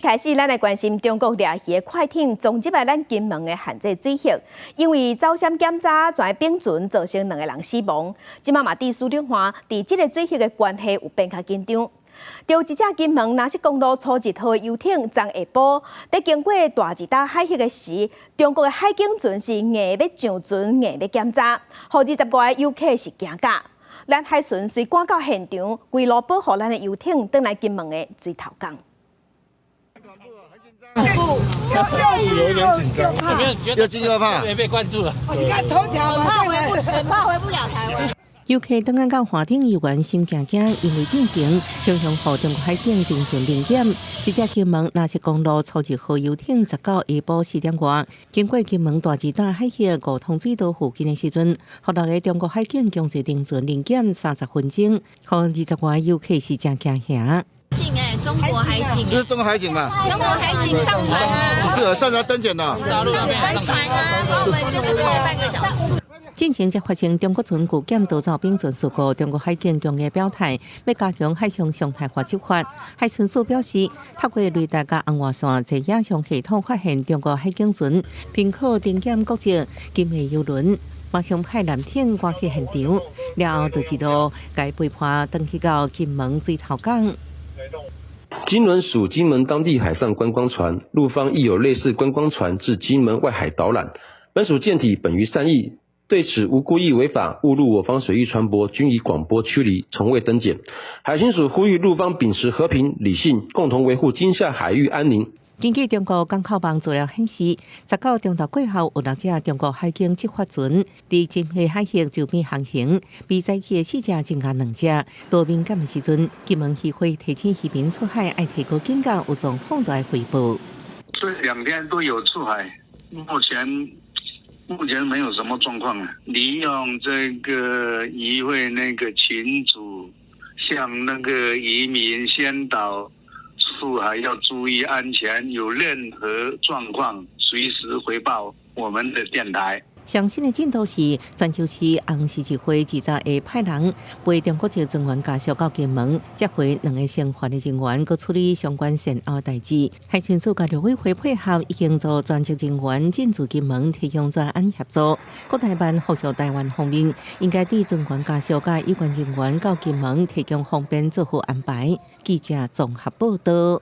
開始，咱來關心中國掠魚的快艇衝入來咱金門的限制水域，因為走閃檢查，跩冰船造成兩個人死亡。這馬馬蒂蘇永華佇這個水域的關係有變較緊張。著一隻金門藍色公路初二號的遊艇昨下晡，佇經過大嶌島海域的時，中國的海警船是硬欲上船，硬欲檢查，予25個遊客是驚甲。咱海巡隨趕到現場，規路保護咱的遊艇轉來金門的水頭港。有點緊張，有沒有覺得又驚又怕，被關注了？你看頭條怕回不，很怕回不了台灣。遊客轉來到岸頂遊玩心驚驚，因為進前雄雄予中國海警登船臨檢，這隻金門藍色公路初二號遊艇19下晡4點外，經過金門大嶌島海域五通水道附近的時陣，予六个中國海警強制登船臨檢30分鐘，予20外遊客是誠驚嚇。警欸，中國海警，這是中國海警嘛？中國海警上船啊！是上船登檢的。上登船啊，把我們就是拖半個小時。進前才發生中國船拒檢逃走冰船事故，中國海警強硬表態，欲加強海上常態化執法。海巡署表示，透過雷達佮紅外線這影像系統發現中國海警船，頻靠登檢國籍金惠郵輪，馬上派艦艇趕去現場，了後就一路共陪伴轉去到金門水頭港。金輪屬金門當地海上觀光船，陸方亦有類似觀光船至金門外海導覽。本署艦體本於善意，對此無故意違法誤入我方水域船舶，均已廣播驅離，從未登檢。海巡署呼籲陸方秉持和平理性，共同維護金廈海域安寧。根據中國港口網資料顯示，19中晝過後有六隻中國海警執法船佇金廈海域周邊航行，比早期的四隻增加兩隻。多敏感的時陣，金門漁會提醒漁民出海愛提高警覺，有狀況就愛回報。這兩天都有出海，目前沒有什麼狀況。利用這個漁會那個群組，向那個漁民宣導。出海要注意安全，有任何狀況隨時回報我們的電台。上新的進度是，泉州市紅十字會20日派人陪中國籍船員家屬到金門接回兩个生還的人員，閣處理相關善後代誌。海巡署佮陸委會配合，已經做專職人員進駐金門，提供專案協助。國台辦呼籲台灣方面應該對船員家屬佮有關人員到金門提供方便做好安排。記者綜合報道。